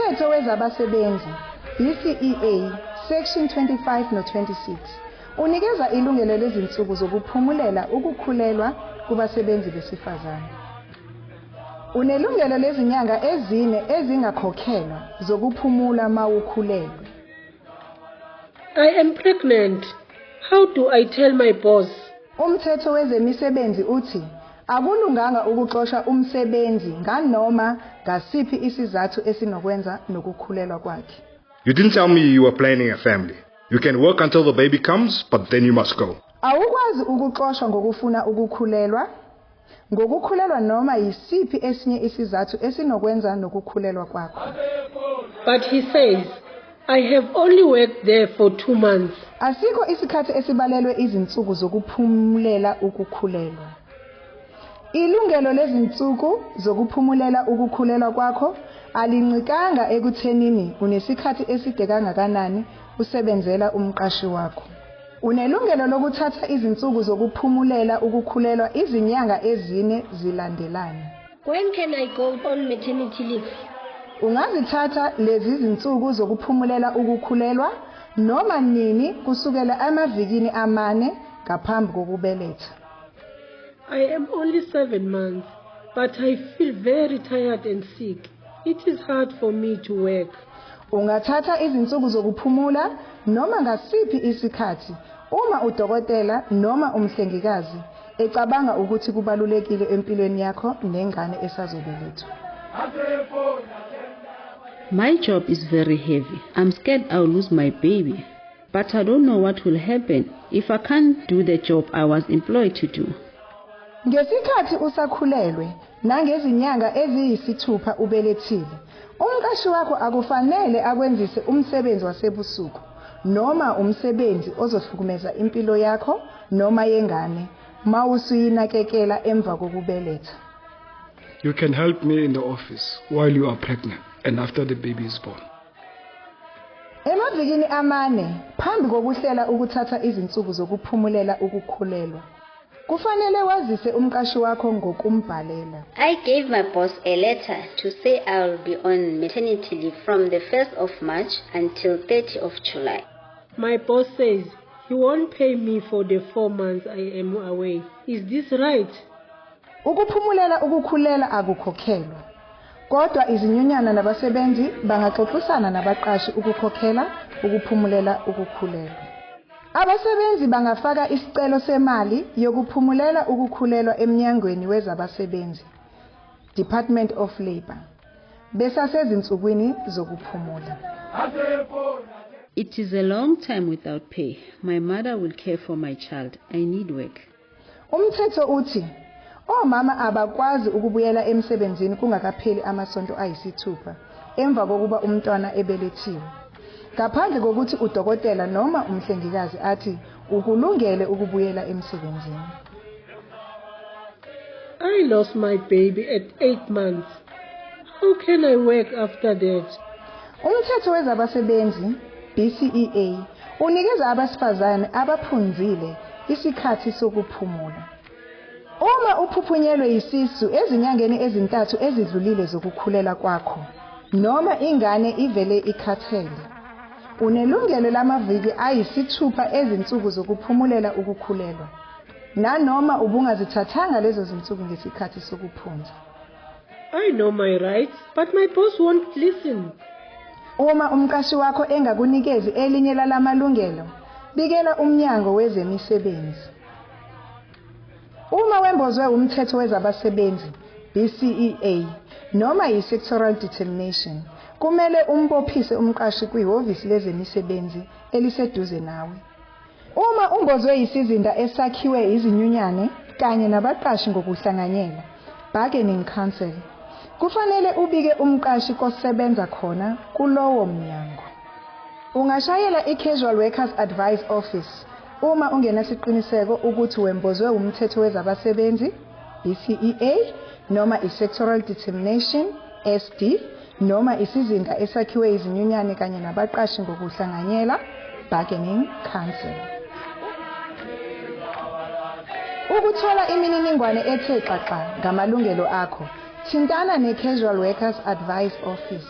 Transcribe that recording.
Umthetho wezabasebenzi, BCEA, Section 25 no-26, unikeza ilungelo lezinsuku zokuphumulela ukukhulelwa kubasebenzi besifazane. Unelungelo lezinyanga 4 ezingakhokhelwa zokuphumula mawukhulelwe. I am pregnant. How do I tell my boss? Umthetho wezemisebenzi uthi akulunganga ukuxosha umsebenzi nganoma ngasiphi isizathu esinokwenza nokukhulelwa kwakhe. You didn't tell me you were planning a family. You can work until the baby comes, but then you must go. Awukwazi ukuxoshwa ngokufuna ukukhulelwa, ngokukhulelwa noma yisiphi esinye isizathu esinokwenza nokukhulelwa kwakho. But he says, I have only worked there for 2 months. Asikho isikhathi esibalelwe izinsuku zokuphumulela ukukhulelwa. Ilungelo lezinsuku zokuphumulela ukukhulelwa kwakho alincikanga ekuthenini unesikhathi eside kangakanani usebenzela umqashi wakho. Unelungelo lokuthatha izinsuku zokuphumulela ukukhulelwa izinyanga 4 zilandelana. When can I go on maternity leave? Ungazithatha lezi zinsuku zokuphumulela ukukhulelwa noma nini kusukela amavikini 4 ngaphambi kokubeletha. I am only 7 months, but I feel very tired and sick. It is hard for me to work. Ungathatha izinsuku zokuphumula noma ngasiphi isikhathi uma udokotela noma umhlengikazi ecabanga ukuthi kubalulekile empilweni yakho nengane esazobelethwa. My job is very heavy. I'm scared I'll lose my baby. But I don't know what will happen if I can't do the job I was employed to do. Ngesikhathi usakhulelwe nangezinyanga 6 ubelethile, umqashi wakho akufanele akwenzise umsebenzi wasebusuku noma umsebenzi ozohlukumeza impilo yakho noma yengane mawusuyinakekela emva kokubeletha. You can help me in the office while you are pregnant and after the baby is born. Emavikini 4 phambi kokuhlela ukuthatha izinsuku zokuphumulela ukukhulelwa, kufanele wazise umqashi wakho ngokumbhalela. I gave my boss a letter to say I will be on maternity leave from the 1st of March until 30th of July. My boss says he won't pay me for the 4 months I am away. Is this right? Ukuphumulela ukukhulela akukhokhelwa. Kodwa izinyunyana nabasebenzi bangaxoxisana nabaqashi ukukhokhela ukuphumulela ukukhulelwa. Abasebenzi bangafaka isicelo semali yokuphumulela ukukhulelwa emnyangweni wezabasebenzi, Department of Labour, besasezinsukwini zokuphumula. It is a long time without pay. My mother will care for my child. I need work. Umthetho uthi omama abakwazi ukubuyela emsebenzini kungakapheli amasonto 6 emva kokuba umntwana ebelethiwe, ngaphandle kokuthi udokotela noma umhlengikazi athi ukulungele ukubuyela emsebenzini. I lost my baby at 8 months. How can I work after that? Umthetho wezabasebenzi, BCEA, unikeza abasifazane abaphunzile isikhathi sokuphumula. Uma uphuphunyelwe yisisu ezinyangeni 3 ezidlulile zokukhulela kwakho, noma ingane ivele ikhathele, unelungelo lamaviki 6 ezinsuku zokuphumulela ukukhulelwa, nanoma ubungazithathanga lezo zinsuku ngesikhathi sokuphunza. I know my rights, but my boss won't listen. Uma umqashi wakho engakunikezi elinye lalamalungelo, bikela umnyango wezemisebenzi. Uma wembozwe umthetho wezabasebenzi, BCEA, noma yi-sectoral determination, kumele umbophise umqashi kwihhovisi lezemisebenzi eliseduze nawe. Uma umbozwe yisizinda esakhiwe izinyunyane kanye nabaqashi ngokuhlanganyela, Bargaining Council, kufanele ubike umqashi kosebenza khona kulowo mnyango. Ungashayela i-Casual Workers Advice Office uma ungenasiqiniseko ukuthi wembozwe umthetho wezabasebenzi, BCEA, noma i-Sectoral Determination, SD, noma isizinda esakhiwe izinyunyane kanye nabaqashi ngokuhlanganyela, Bargaining Council. Ukuthola imininingwane ethe xaxa ngamalungelo akho, thintana ne-Casual Workers Advice Office.